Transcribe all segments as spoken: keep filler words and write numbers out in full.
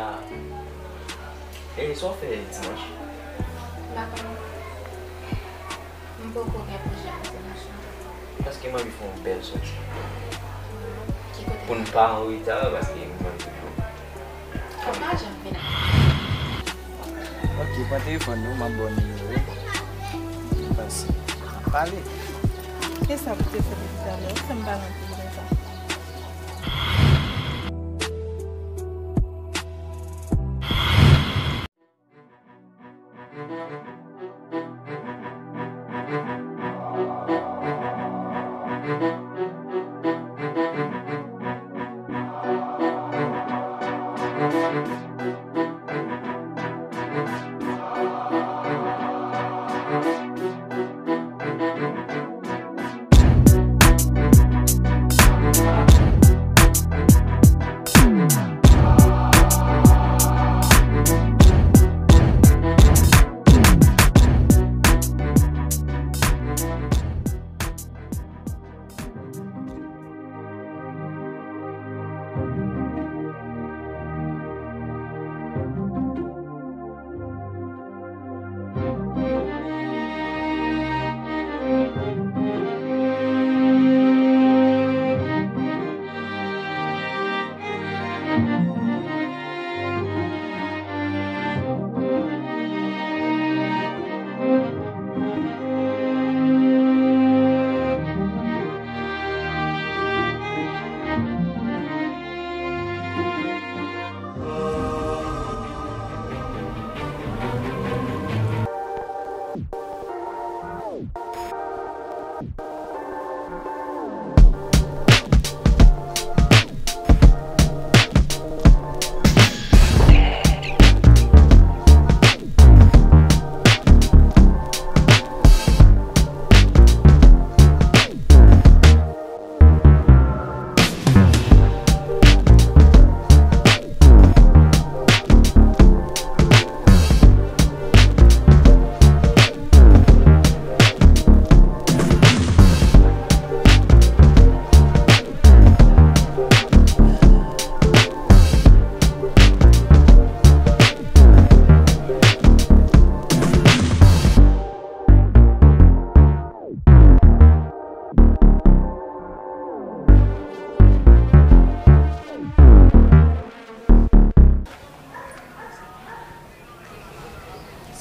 Ah. E sa w fè dimanch? M pa konn. M poko gen pwojè pou dimanch lan. Paske m anvi fè yon bèl sòti. Ki kote? Pou n pa an reta, paske m konn toujou. Ou pa janm vin ak. Ok, pran telefòn nou, m ap ba w nimewo. Pase. Pale. E sa pou te fè depi talè, ou fè m pale anpil konsa.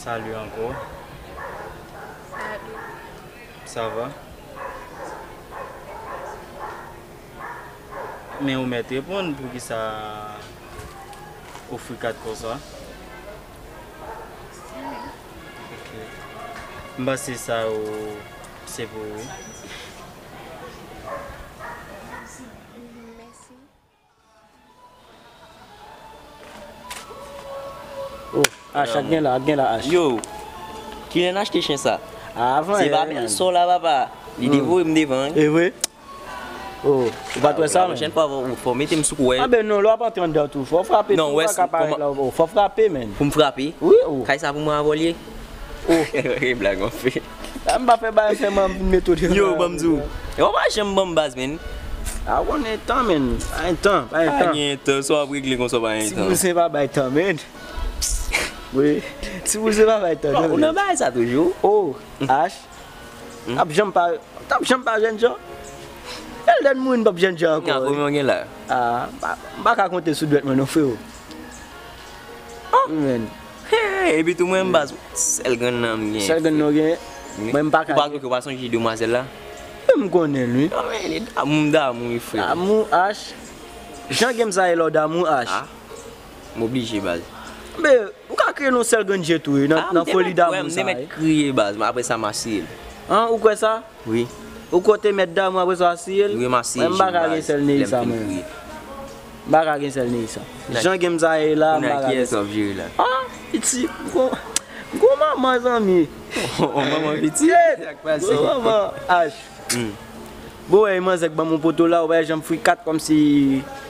Salut encore. Salut. Ça va? Men ou mèt reponn, poukisa ofri kat konsa? Ok. M panse sa yo se pou ou. Mèsi. Oh, H, ak gen la, ak gen la, H. Yo, kilè n achte chen sa? Avan, se pa bèl sò la, papa. Li devoye m devan, wi. E vre? Oh, ou pa t wè sa, men? Pwochèn fwa, fò, fò mete m sou kou, wè. A ben non, lè w ap antre anndan tou, fò w frape tou, ou pa ka parèt la, fò w frape, men. Pou m frape? Wi, oh. Kay sa pou mwen avè w li ye? Oh. E blag mwen fè. A, m pa fè bagay, fè m vin mete w devan. Yo, ban m di w. Yo, pa janm ban m baz, men. A, ou konnen tan, men. Pa gen tan, pa gen tan. Pa gen tan, sa w ap regle konsa, pa gen tan. Ti bouzen pa bay tan, men. Wi. Ti bouzen pa bay tan, non, ou nan bagay sa toujou? Oh, H. Hmm? T ap janm pa, t ap janm pa jènjan. Eldè mouri, n p ap jènjan ankò. Nan, konbyen w gen la? A, m pa, m pa ka konte sou dwèt mwen non, freo. Oh! Wi, men. Hey, epi tou mwen, m baz, sèl grann nan m gen. Sèl grann nan w gen? Wi. Mwen, m pa ka gen. Ou pa, ou pa sonje demwazèl la? Men m konnen l, wi. Non, men, li damou, m damou, wi, frè. Damou, H. Jan game sa ye la, w damou, H. A, m oblije, baz. Men, ou ka kriye nan sèl grenn je tou, wi, nan, nan foli damou sa, wi. A, m te mèt kwè, m te mèt kriye, baz, men apre sa, m asiye l. An, ou kwè sa? Wi. Ou kwè w te mèt damou apre sa w asiye l? Wi, m asiye je, baz. Mwen, m pa ka gen sèl Neysa, mwen. M pa ka gen sèl Neysa. Jan game sa ye la, m pa ka gen sèl. Kounye a, kiyès w ap jere la? A, piti, m gon, m gon manman, zanmi. Manman piti? Sa k pase? Gon manman, H. Hmm. Bon, wè, manzè k ban m yon poto la, ou pa janm fri kat kòmsi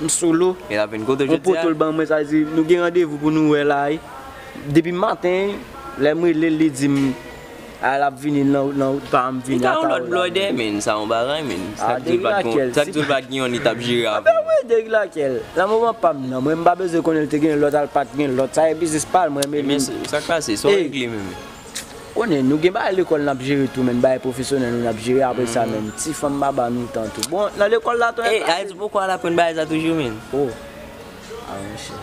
m solo. E l ap vin kote w jodi a? Yon poto l ban mwen, sa vle di, nou gen randevou pou nou wè la, wi. Depi maten, lè m rele l, li di m, A, l ap vini nan, nan wout pa m vini. Li ka yon lòt blòdè, men sa yon bagay, men. Sa k di l pa t gen, sa k di l pa t gen yon li t ap jere avè w. Apre, mwen, Derrick Laquel, nan moman pa m nan, mwen, m pa bezwen konnen l te gen lòt al pa t gen lòt. Sa e biznis pa l, mwen, men li. Men sa k pase, sa w regle menm. Konnen, nou gen bagay lekòl n ap jere tou, men bagay pwofesyonèl nou n ap jere, apre sa, men ti fanm pa ba nou tan tou. Bon, nan lekòl la, tou. Ey, Ayiti poko al aprann bagay sa toujou, men. Oh. Ah, monchè.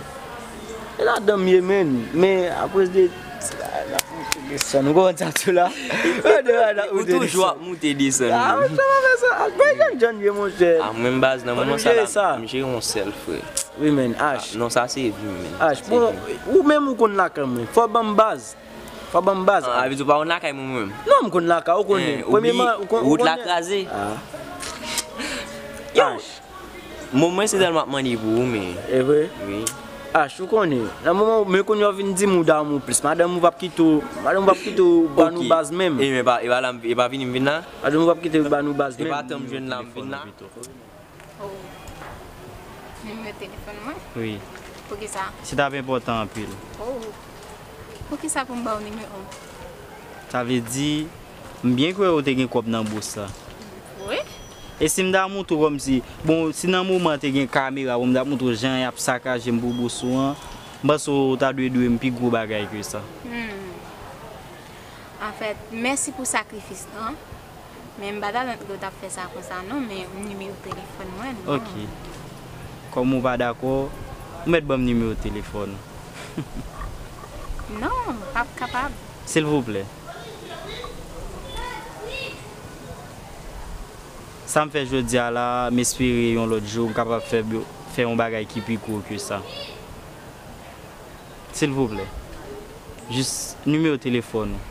E ladan m ye, men. Men, akoz de, n ap moute desann. Ou konprann sa tou la? Ou toujou ap moute desann. Ah, monchè, pa fè sa. Bay John John ye, monchè. Ah, mwen, baz, nan moman sa la, m jere yon sèl, frè. Wi, men, H. Non, sa se vi m, men. H, bon, ou menm ou konn lakay mwen. Fò ban m baz. Fò ban m baz. Ah, vle di ou pa konn lakay mwen, mwen menm? Non, m konn lakay, ou konnen. Premyèman, ou konn, wout la kraze. Ah. Yo! H. Bon, mwen se tèlman ap mande pou ou, men. E vre? Wi. H, ou konnen. Nan moman, men kounye a w vin di m ou damou plis. Madanm ou p ap kite w, madanm ou p ap kite w ba nou baz menm. E, men e pa, e pa la, e pa vini m vin la? Madanm ou p ap kite w ba nou baz menm. E pa tan m jwenn la, m vin la. Oh. Nimewo telefòn mwen? Wi. Poukisa? Si t ap enpòtan anpil. Oh. Poukisa pou m ba w nimewo m? Sa vle di, m byen kwè ou te gen kòb nan bous la. Wi. E si m ta montre w kòmsi, bon, si nan moman te gen kamera, bon, m ta montre w jan y ap sakaje m pou bous ou an, m panse w ta dwe dwe m pi gwo bagay ke sa. Hmm. Anfèt, mèsi pou sakrifis lan. Men m pa t atann ke w t ap fè sa konsa non, men nimewo telefòn mwen, non. Ok. Kòm ou pa dakò, ou mèt ban m nimewo telefòn ou. Non, m p ap kapab. Silvouplè. Sa m fè jodi a la, m espere yon lòt jou m kapab fè, fè yon bagay ki pi gwo ke sa. Silvouplè. Jis nimewo telefòn ou.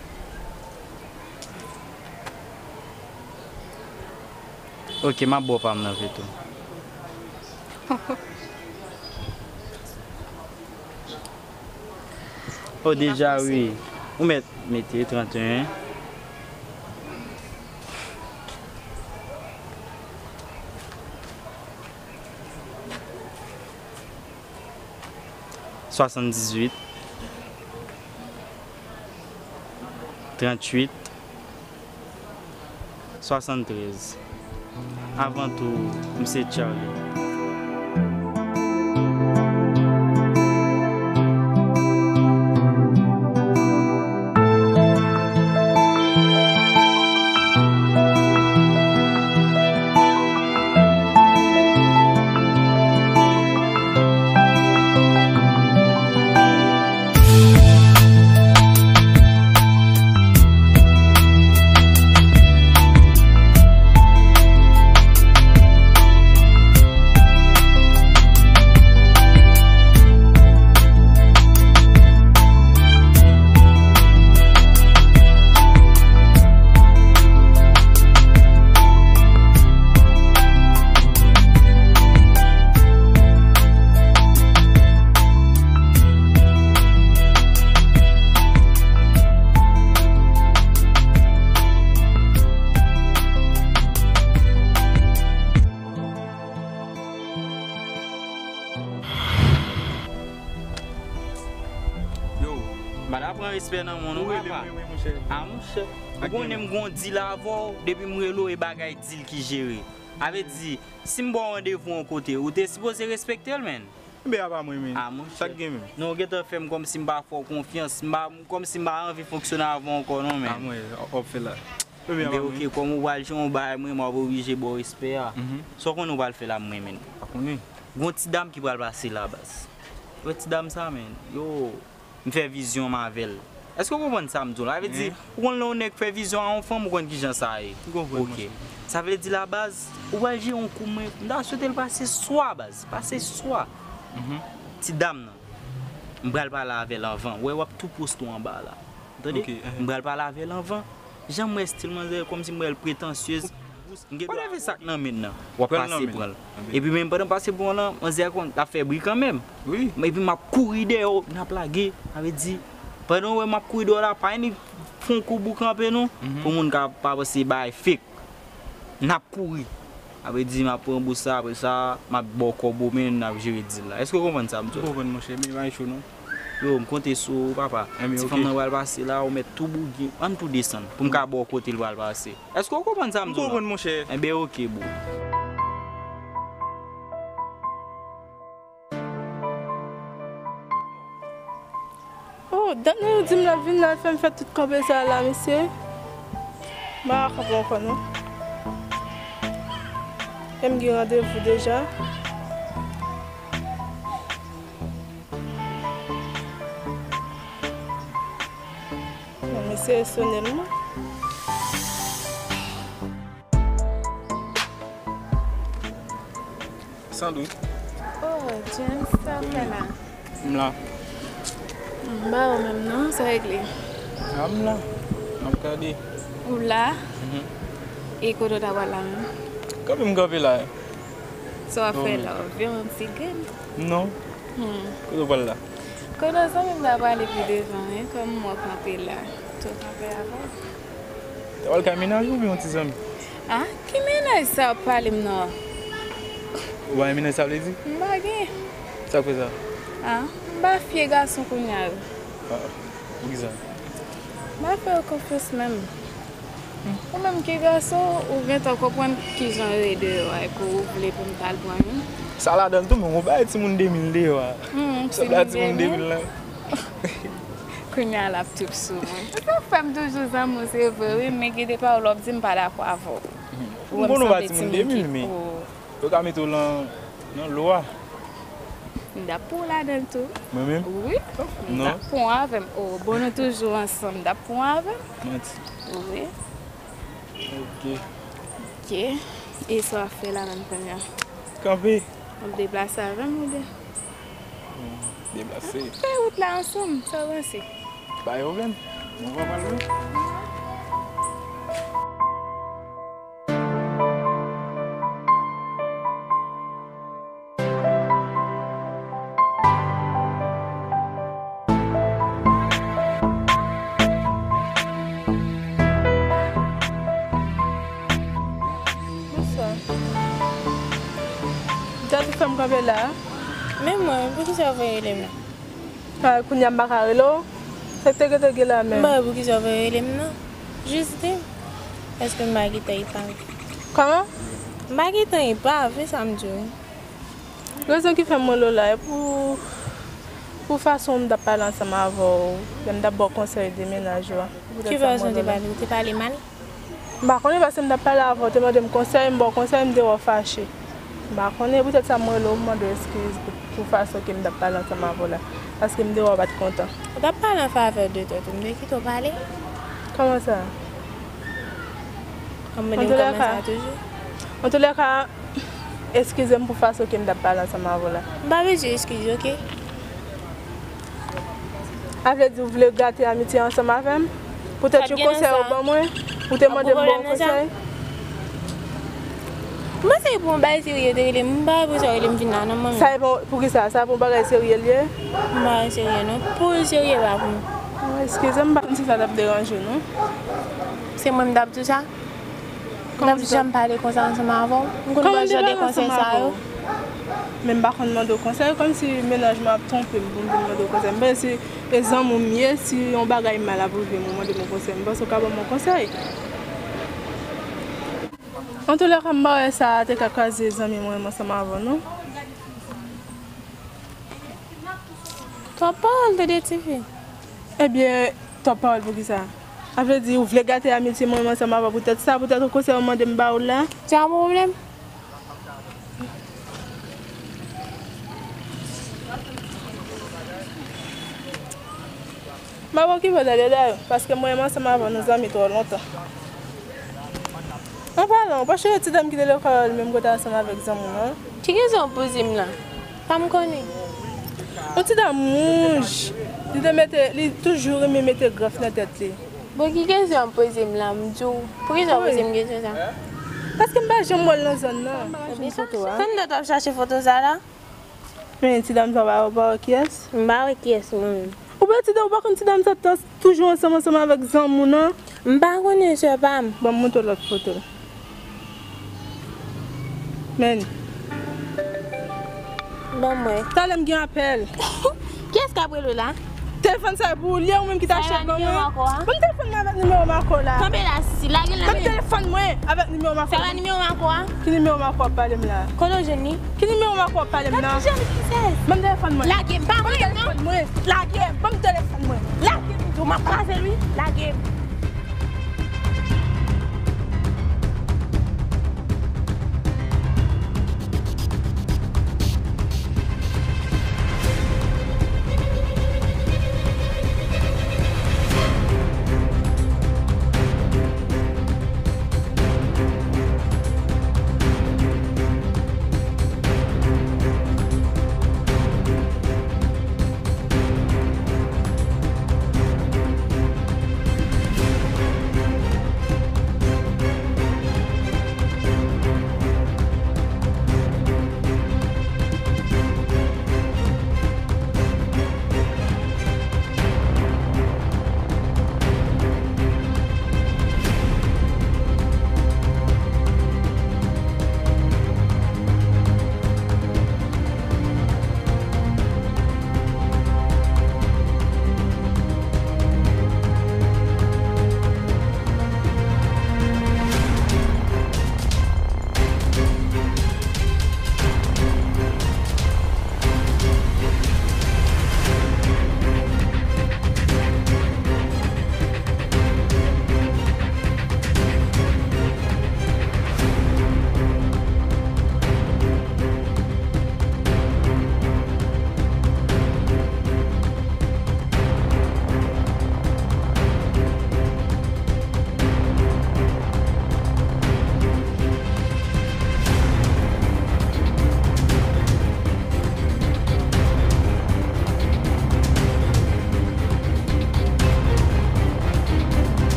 Ok, m ap ba w pa m nan pito. Oh, deja, wi. Ou mèt mete trannteyen. Swasanndizuit, tranntuit, swasanntrèz. Avan tou, m se Charly. Yo, m pa ta pran respè nan men w non, papa. Ou rele m, wi, wi, monchè. A, monchè. Ou konnen m gon deal avè w, depi m rele w, e bagay deal ki jere. A vle di, si m ba w randevou yon kote, ou te sipoze respekte l, menn. Enben, apa mwen, menn? A, monchè. Sa k gen, menn? Non, ou gentan fè m kòmsi m pa fè w konfyans, m pa, kòmsi m pa anvi fonksyone avè w ankò, non, menn. A, mwen, w ap fè la. Enben, apa mwen? Enben, ok, kòm ou pral jere yon bagay, mwen, m ap oblije ba w respè a. Mhm. Sa w konnen ou pral fè la, mwen, menn? Pa konnen. Gon ti dam ki pral pase la, baz. Ou wè ti dam sa, menn? Yo, m fè vizyon m avè l. Èske w konprann sa m di w la? Sa vle di, ou konn lè yon nèg fè vizyon a yon fanm, ou konn kijan sa ye. M konprann, monchè. Sa vle di la, baz, ou pral jere yon kou, mwen, m ta swete l pase swa, baz. Pase swa. Mhm. Ti dam nan. M pral pale avè l anvan. Ou wè, w ap tou poste w anba la. Tande? Ok, mhm. M pral pale avè l anvan. Jan m wè stil manzè, kòmsi m wè l pretansyez. M gen dwa leve sak nan men l nan. W ap pase pran l. Epi menm pandan m pase pran l lan, manzè a konn, l ap fè bri kanmenm. Wi. Epi m ap kouri dèyè w, n ap lage. Sa vle di, pandan w wè m ap kouri dèyè w la, pa annik fè yon kou bouk kanpe non, pou moun ka pa panse bagay fake. N ap kouri. Sa vle di, m ap pran bous sa, apre sa, m ap ba w kòb ou, men n ap jere deal la. Èske w konprann sa m di w? M konprann, monchè, men pa cho non. Yo, m konte sou ou, papa. Ti fanm nan pral pase la, ou mèt tou bougi, ann tou desann, pou m ka ba w kote l pral pase. Èske w konprann sa m di w la? M konprann, monchè. Enben, oke, bro. Oh, dat nou di m l ap vin la, l fè m fè tout kanpe sa la, mesye. M pa ka kanpe ankò, non. E m gen randevou deja. Bon, mesye, sonnen l, non. Sandwich. Oh, James, sa w fè la? M la. M ba ou menm non, sa regle? A, m la. M ap gade. Ou la? Mhm. E kote w ta pral la menm? Kanpe m kanpe la. Sa w ap fè la? W ap vin yon ti grenn? Non. Hmm. Kote w pral la? Kote w zanmi m ta prale pi devan, wi, kòm mwen kanpe la. Tou kanpe avè w. Ou al kay mennaj ou oubyen yon ti zanmi? Ah, ki mennaj sa w ap pale m nan? Ou pa gen mennaj sa vle di? M pa gen. Sa k fè sa? Ah, m pa fye gason kounye a yo. Ah, poukisa? M pa fè yo konfyans menm. Ou menm ki gason, ou gentan konprann kijan yo ye deyò a, epi ou vle pou m t al pran youn? Sa ladan l tou, men ou bay timoun de mil deyò a. Hmm, sanble a timoun de mil la. Kounye a l ap trip sou mwen. Sa fè m toujou zanmi w, se vre wi, men gen de pawòl w ap di m pa dakò avè w. M konnen w pa timoun de mil, men yo ka mete w lan, lan lwa. M t ap pran w ladan l tou. Mwen menm? Wi. Non. M t ap pran w avè m. Oh, bon, nou toujou ansanm. M t ap pran w avè m. Manti. Wi. Ok. Ok. E sa w ap fè la menm kounye a? Kanpe. W ap deplase avè m oubyen? Hmm, deplase. Fè wout la ansanm, sa w panse? Pa gen pwoblèm. Nou va pral lwen. Bonswa. Ou ta tou fè m kanpe la a? Men mwen, poukisa w voye rele m nan? Ah, kounye a m pa ka rele w. Sa k te gentan gen la menm? M pa wè poukisa w voye rele m nan. Jis di m. Èske m pa gentan epa? Kòman? M pa gentan epa, se sa m di w. Rezon ki fè m rele w la, e pou, pou fason m t ap pale ansanm avè w, lè m t ap ba w konsèy de mennaj ou a. Ki fason w te pale? Ou te pale mal? M pa konnen, paske m t ap pale avè w, ou te mande m konsèy, m ba w konsèy, m te wè w fache. M pa konnen, poutèt sa m rele w, m mande w eskiz pou, pou fason ke m t ap pale ansanm avè w la. Paske m te wè w pa t kontan. Ou t ap pale an favè de tèt ou, m te kite w pale. Kòman sa? An mwen, m kòmanse a toujou. Antoulèka, eskize m pou fason ke m t ap pale ansanm avè w la. M pa bezwen eskiz, oke? A vle di ou vle gate amitye ansanm avè m? Poutèt yon konsèy ou ban mwen, ou te mande m ba w konsèy? M panse se pou yon bagay serye ou te rele m, m pa wè poukisa w rele m vin la non, manmi. Sa e pou, poukisa? Sa pou yon bagay serye l ye? M pa wè serye non, pou l serye pa pou m. Oh, eskize m, m pa konn si sa t ap deranje w non. Se mwen m t ap di w sa? M t ap janm pale konsa ansanm avè w? M konn ba w jan de konsèy sa yo? Men m pa konn mande w konsèy, kòmsi mennaj mwen ap twonpe m pou m vin mande w konsèy. M panse se zanmi w m ye, si yon bagay mal ap rive m, ou mande m yon konsèy, m panse w ka ban m yon konsèy. Antoulèka, m pa wè sa te ka kraze zanmi mwen ansanm avè w non. Twòp pawòl tande tifi. Ebyen, twòp pawòl poukisa? A vle di, ou vle gate amitye mwen menm ansanm avè w poutèt sa, poutèt yon konsèy ou mande m ba ou la? Sa yon pwoblèm? M ap okipe w tande dayè, paske mwen menm ansanm avè w nou zanmi twò lontan. An palan, ou pa chonje ti dam ki te lekòl menm kote ansanm avèk zanmi w nan? Ki kesyon w poze m la? Pa m konnen. Yon ti dam wouj, li te mete, li toujou renmen mete grèf nan tèt li. Bon, ki kesyon w ap poze m la, m di w? Poukisa w poze m kesyon sa? Paske m pa janm wè l nan zòn nan. Tann lè w t ap chache foto sa la? Men, ti dam sa w pa, w pa wè kiyès? M pa wè kiyès mwen menm. Ou pa ti dam, ou pa konn ti dam sa t toujou ansanm, ansanm avèk zanmi w nan? M pa konnen, sè pa m. Ban m montre w lòt foto. Men. Ban m wè. Talè m gen apèl. Kiyès k ap rele w la? Telefòn sa e pou ou li, ou menm ki ta chèf ban mwen. Ban m telefòn mwen avèk nimewo Marco la. Kanpe la, Sisi. Lage l nan men. Ban m telefòn mwen avèk nimewo Marco. Sa va nimewo Marco a? Ki nimewo Marco ap pale m la? Kote w jwenn li? Ki nimewo Marco ap pale m nan? Ki jan de prinsès? Ban m telefòn mwen. Lage m, pa voye m non. Lage m, ban m telefòn mwen. Lage m di w m ap kraze l wi. Lage m.